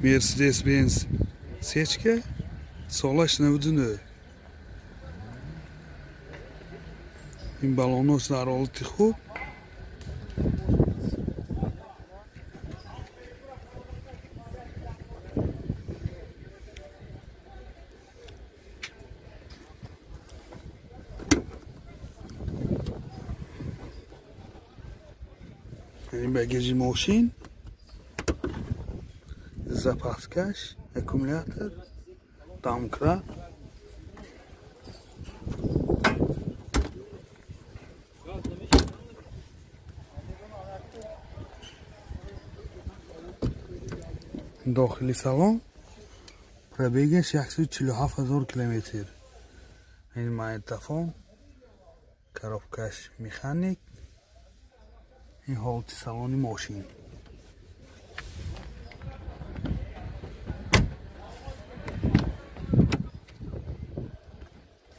Mercedes-Benz сечка, солаш 99. Ин балонош дар ҳолати хуб. Ин багажи мошин, запаскаш, аккумулятор, домкрат. Дохили салон пробегаш 147 000 километр. Ин магнитофон, коробкаш механик. Ин ҳолати салони мошин.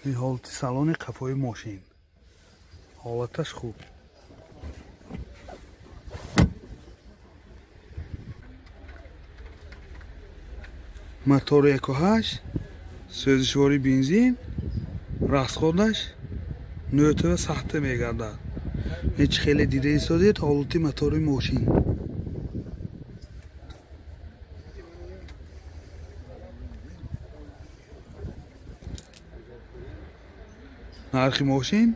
Ин ҳолати салони қафои мошин. Ҳолаташ хуб. Мотор 1.8, сӯзишвори бензин, расходаш 9.7 мегардад. Ҳеҷ хеле дида истодед ҳолати мотори мошин. Нархи мошин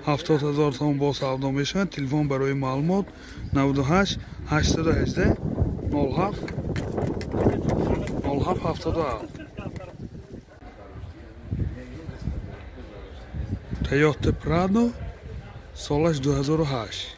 70 000 сом бо савдо мешавад. Телефон барои маълумот 98 818 07 07 77. Toyota Prado, солаш 2008.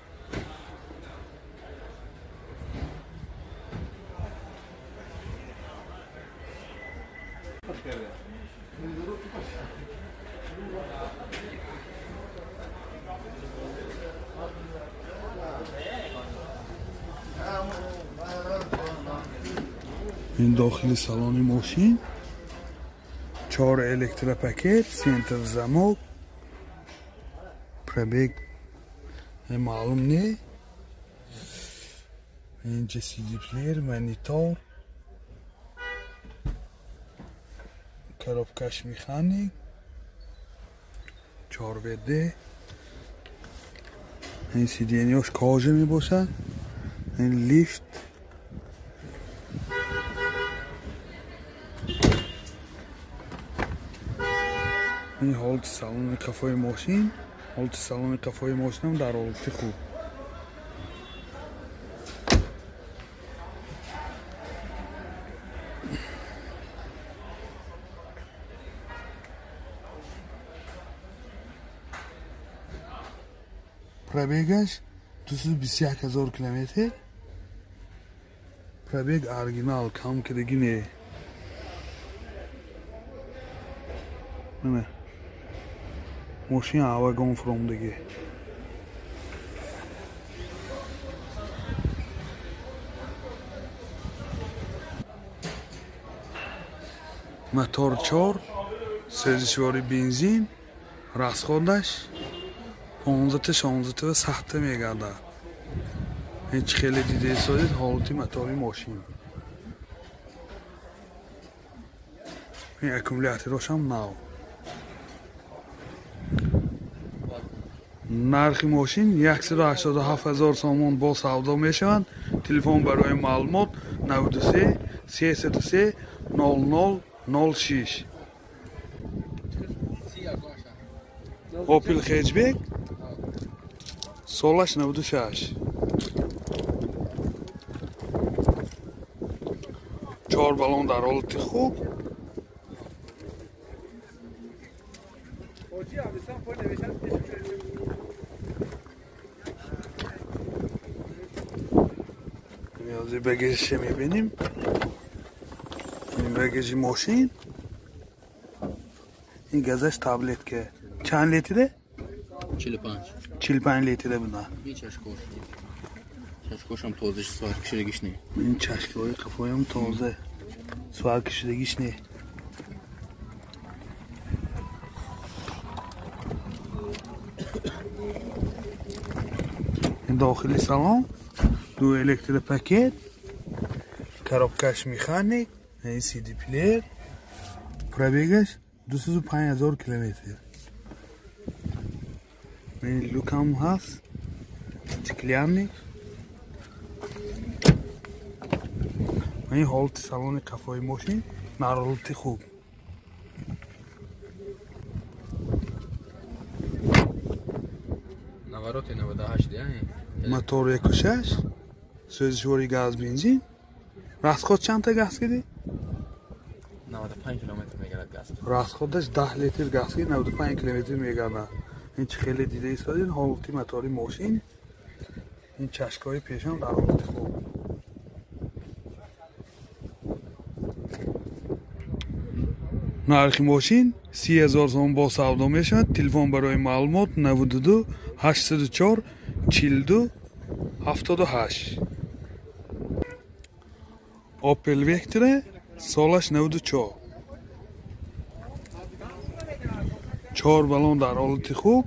Ин дохили салони мошин, 4 электропакет, центр замок, пробег маълум не. Инҷа CD плеер, монитор, коробкаш механик, 4 ВД. Ин сиденьяш кожа мебошад. Ин лифт. Ин ҳолати салони қафои мошин. Ҳолати салони қафои мошинам дар ҳолати хуб. Пробегаш 221 000 километр. Пробег оригинал, кам кардагӣ не. Мошин авагон фуромдагӣ. Мотор 4, сӯзишвори бензин, расходаш 15-16 сахта мегардад. Ҳеҷ хеле дида истодед ҳолати мотори мошин. Ин аккумуляторошам нав. Нархи мошин 187 000 сомон бо савдо мешаванд. Телефон барои маълумот 93 303 00 06. Opel Hatchback, солаш 96. 4 балон дар ҳолати хуб. Багажиша мебинем. Ин багажи мошин. Ин газаш таблетка. Чанд литре? 45. 45 литре буда. Ин чашкош. Чашкошам тоза, сварка шудагиш не. Ин чашкаҳои қафоям тоза. Сварка шудагиш не. Ин дохили салон ду электропакет, Коробкаш механик, CD плеер, пробегаш 205 000 километр. Ин люкам ҳаст, стеклянный. Ин ҳолати салони қафои мошин дар ҳолати хуб. Навороти 98 дия. Мотор 1.6, сӯзишвори газ бензин. Расход чандта газ киди? 95 километр мегардад газ. Расходаш 10 литр газ ки 95 километр мегардад. Ин чӣ хеле дида истодед ҳолати мотори мошин. Ин чашкаҳои пешам дар ҳолати хуб. Нархи мошин 30 000 сомон бо савдо мешавад. Телефон барои маълумот 92 804 42 78. Opel Vectra солаш 94. 4 баллон дар ҳолати хуб.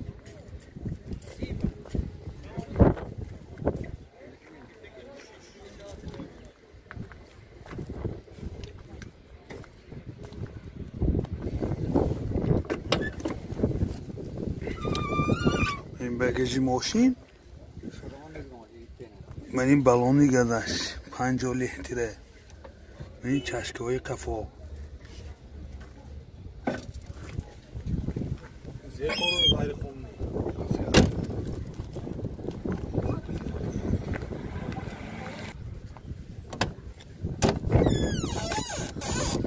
Ин багажи мошин. Ман ин баллони газаш 50 литра. Ин чашкаҳои қафо.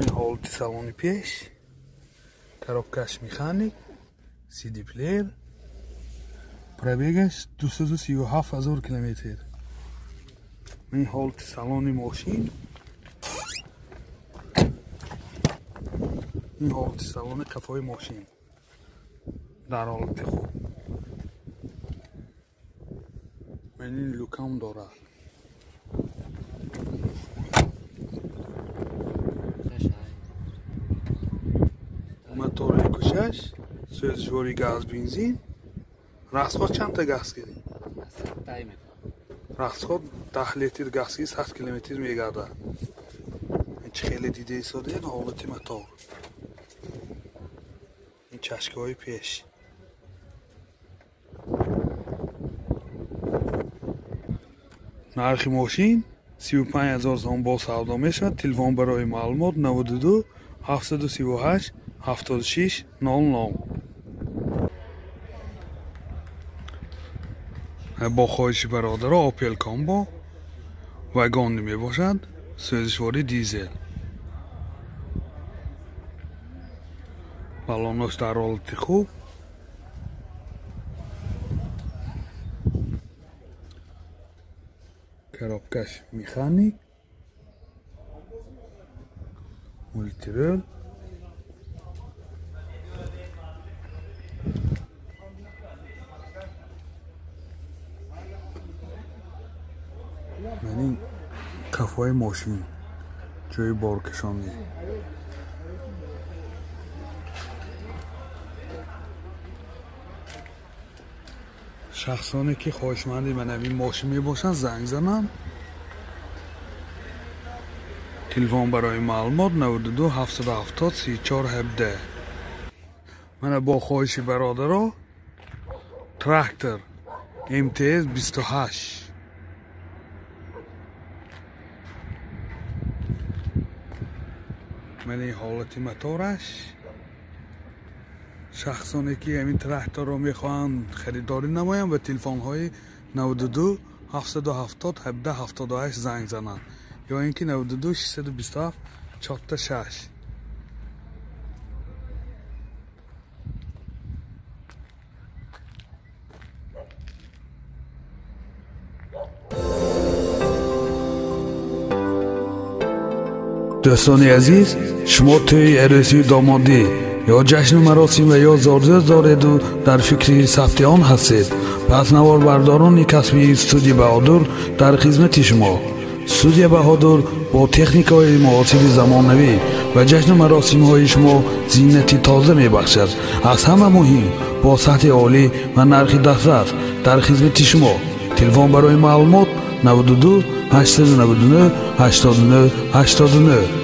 Ин ҳолати салони пеш, коробкаш механик, CD плеер, пробегаш 237 000 километр. Ин ҳолати салони мошин. Ин ҳолати салони қафои мошин дар ҳолати хуб. Ин люкам дорад. Мотор 1.6, сӯзишвори газ бензин. Расход чандта газ киди? Расход 10 литр газ ки 100 километр мегардад. Ин чӣ хеле дида истодед ҳолати мотор. Ин чашкаҳои пеш. Нархи мошин 35 000 сомон бо савдо мешавад. Телефон барои маълумот 92 738 76 00. Бо хоҳиши бародаро Opel Combo вагонӣ мебошад, сӯзишвори дизел. Баллонош дар ҳолати хуб. Коробкаш механик, мультирул. Ман ин қафои мошин, ҷои боркашонӣ. Шахсоне ки хоҳишманди манавин мошин мебошанд, занг зананд. Телефон барои маълумот 92 770 34 17. Мана бо хоҳиши бародаро трактор МТС 28. Ман ин ҳолати мотораш. Шахсоне ки ҳамин тракторро мехоҳанд харидорӣ намоянд, ба телефонҳои 92 770 17 78 занг зананд ё ин ки 92 627 46. Дӯстони азиз, шумо тӯи арӯсию домодӣ ё ҷашну маросим ва ё зорзӯз дореду дар фикри сабти он ҳастед, пас наворбардорони касбии студия Баҳодур дар хизмати шумо. Студия Баҳодур бо техникаҳои муосири замонавӣ ва ҷашну маросимҳои шумо зинати тоза мебахшад. Аз ҳама муҳим, бо сатҳи олӣ ва нархи дастрас дар хизмати шумо. Телефон барои маълумот 92 899 89 89.